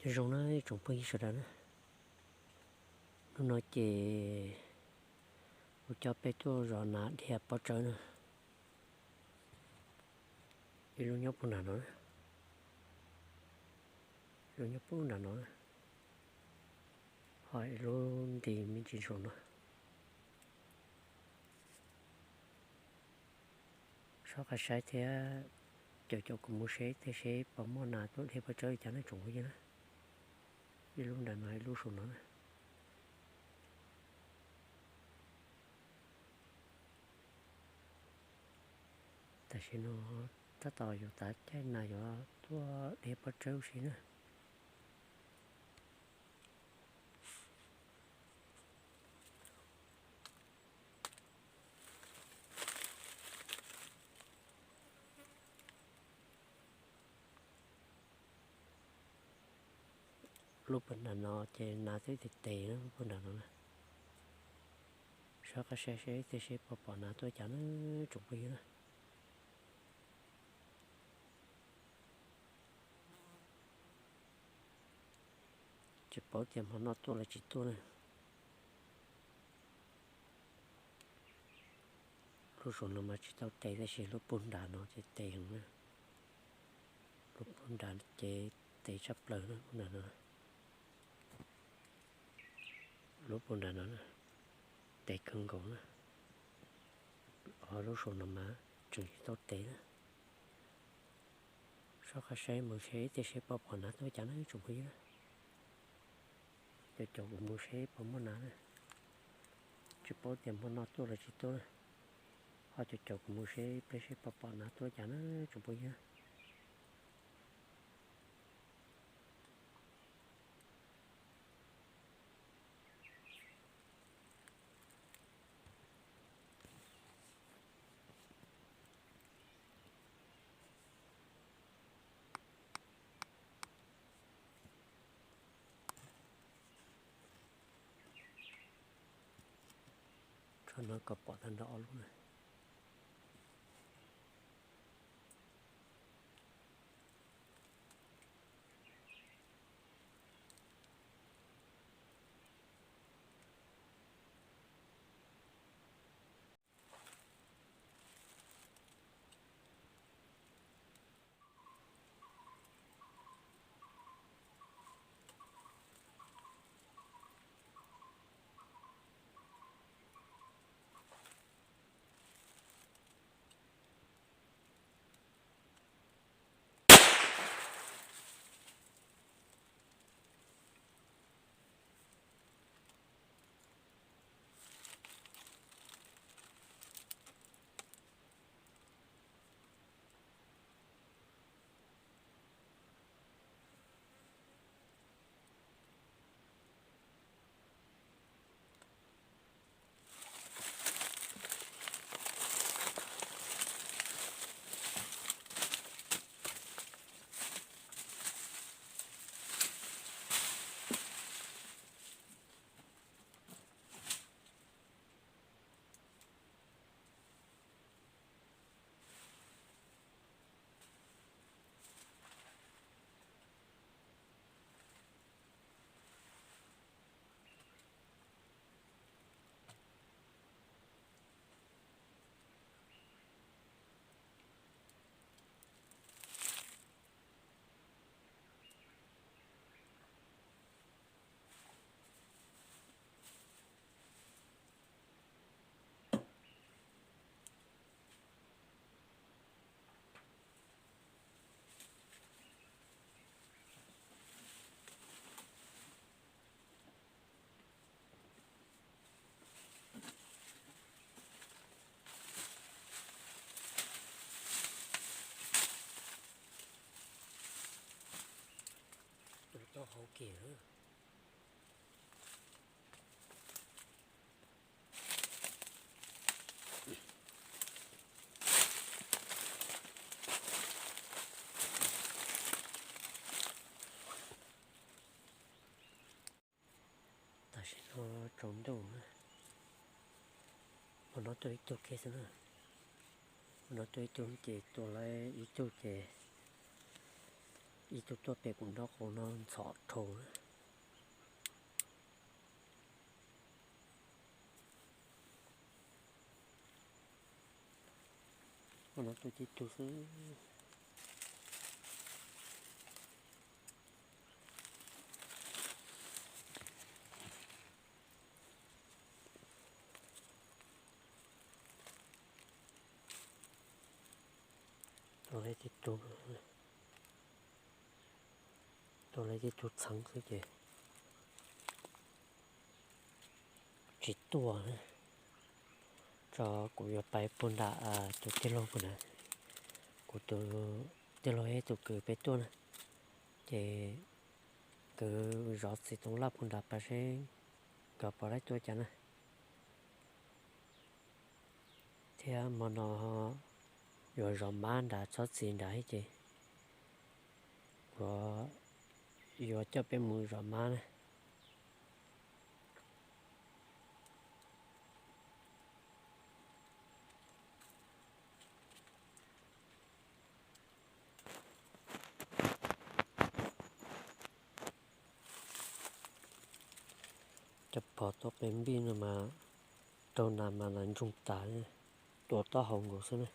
Zoo na tsoom phooj ywg sawv daws na, hnub no ces kuv coj peb tuaj zov nas dhia pob tsawb na. Ib lub nyob puag nram no, ib lub nyob puag nram no, ho ib lub nti me ntsis saum no. Soj qab saib thiab caum caum kuv mus seb tej seb puas muaj nas tuaj dhia pob tsawb li cas na tsoom phooj ywg na. Ib lub nram no ib lub saum no na. Tam sim no tab tom yuav tav caij nas yuav tuaj dhia pob tsawb ua si na. Lub puag nram no ces nas twb tes tes lub puag nram no na. Soj qab saib seb tej seb puas pom nas tuaj cas na tsoom phooj ywg na. Tsis paub tias hmo no tuaj los tsis tuaj na. Lub saum no mas tsis tau tes tab sis lub puag nram no ces tes heev na. Lub puag nram ces tes tshaj plaws na, puag nram no. Lub puag nram no tes kawg nkaus na. Ho lub saum no mas tseem tsis tau tes na. Soj qab saib mus seb tej seb puas pom nas tuaj cas na tsoom phooj ywg na. Caum caum kuv mus seb puas muaj nas na. Tsis paub tias hmo no tuaj los tsis tuaj na. Ho caum caum kuv mus seb pliag seb puas pom nas tuaj cas na tsoom phooj ywg. Tshuav no kom pom tag nrho ob lub na. Tau hauv kiag. Tam sim no tsaus ntuj na, hmo no tuaj ib tug kiag xwb na. Hmo no tuaj ib tug ces tua lawm ib tug ces Ib tug tuaj pem kuv nraub qaum no ntxhov dhau na. Ua no tuaj tib tug xwb. Tua tib tug, tua tib tug txheeb xwb ces tsis tuaj. Tso kuv yuav pais puag nram tus tij laug puag nrad. Kuv tus tij laug ib tug kwv peb tuaj na, ces kwv zov txiv toov laj puag nrad pais seb nkawd puas laib tuaj cas na. Thiab hmo no yuav zov mab nram tsob txiv nrad ces kuv yuav coj peb mus zov mab na. Cov phom tuaj qe npij no mas raug nas mas nas ntsoog tas, tua taub hau nkaus xwb na.